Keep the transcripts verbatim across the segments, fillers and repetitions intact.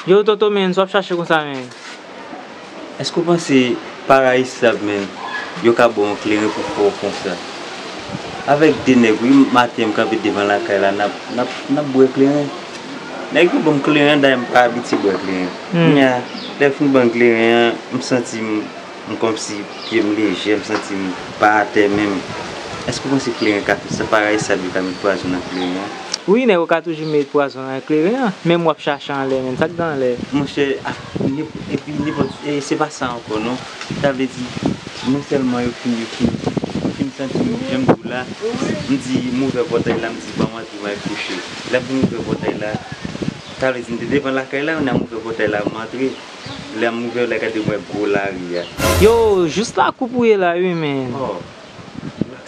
Yo, Toto, men, sa w ap chache konsa, men? Èske w panse pa rayisab, men, yo ka ba w yon kleren pou fè w konsa? Avèk de nèg, wi, maten m kanpe devan lakay la, n ap, n ap, n ap bwè kleren. Nèg yo ban m kleren, dayè m pa abitye bwè kleren. Hmm. Kounye a, lè yo fin ban m kleren an, m santi m M kòmsi pye m lejè, m santi m pa atè menm. Èske w panse kleren ka fè sa? Pa rayisab yo ka met pwazon nan kleren an? Wi, nèg yo ka toujou met pwazon nan kleren an. Menm w ap chache anlè, men sa k gen anlè? Monchè, a, nep-, epi nenpòt, e, se pa sa ankò non. Sa vle di, non sèlman yo fin, yo fin, m fin santi m, jan m di w la, m di m ouvè pòtay la, m di ban m antre, m al kouche. Lè m fin ouvè pòtay la, sa vle di m te devan lakay la, kounye a m ouvè pòtay la, m antre. Lè m ouvè, lè gade m wè gwo lari a. Yo, jis lakou pou ye la, wi, men. Oh,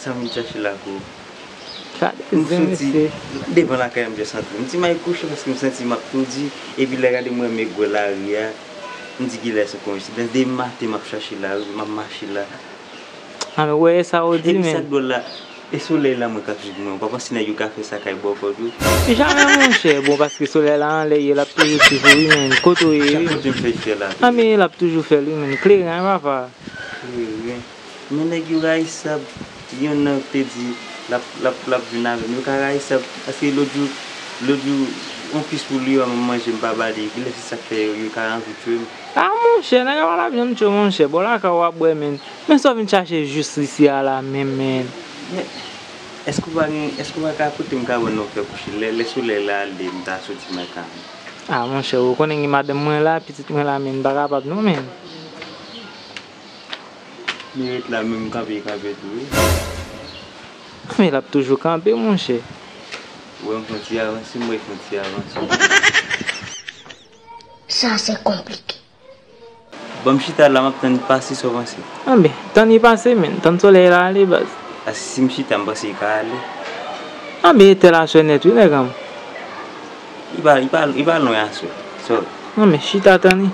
sa m vin chache lakou. Gade zen, mesye. M soti devan lakay an, m jis antre. M di m al kouche paske m santi m ap toudi. Epi lè gade m wè men gwo lari a, m di kilè se koyensidans. Depi maten m ap chache la, wi, m ap mache la. A, men, w wè sa w di, men. Epi sa k dwòl la, e solèy la mwen k ap swiv mwen. Ou pa panse nèg yo ka fè sa kay bòkò tou? Jamè, monchè. Bon, paske solèy la anlè ye, l ap toujou swiv ou, wi, men. Kote w ye, wi. Chak kote m fè l fè la. A, men, l ap toujou fè l, wi, men. Kleren, wi, papa. Kleren. Men nèg yo rayisab. Youn nan yo te di, l ap, l ap, l ap vin avè m. Yo ka rayisab. Paske lòt jou, lòt jou, yon pis poul yo, m manje, m pa ba li. Kilè se sa k fè yo, yo ka anvi tchwe m? A, monchè, nèg la pa t ap janm tchwe w, monchè. Bò lakay ou w ap bwè, men. Men sa w vin chache jis isi a la menm, men. Men, èske w pa gen, èske w pa ka pote m kabann nan w fè kouche? Lè, lè solèy la ale, m ta soti m al kanpe. A, monchè, ou konnen gen madanm mwen la, pitit mwen la, men, m pa kapab non, men. Li ret la menm kanpe, kanpe tou, wi. Men l ap toujou kanpe, monchè. Ou wè m fè yon ti avanse, m wè l fè yon ti avanse. Sa se konplike. Bon, m chita la, m ap tann li pase, sa w panse? Anben, tann li pase, men. Tann solèy la ale, baz. Paske si m chita, m panse li ka ale. Anben, e tèl aswè nèt, wi, nèg an m. Li pa, li pa, li pa lwen aswè. Sorry. Anben, chita tann li.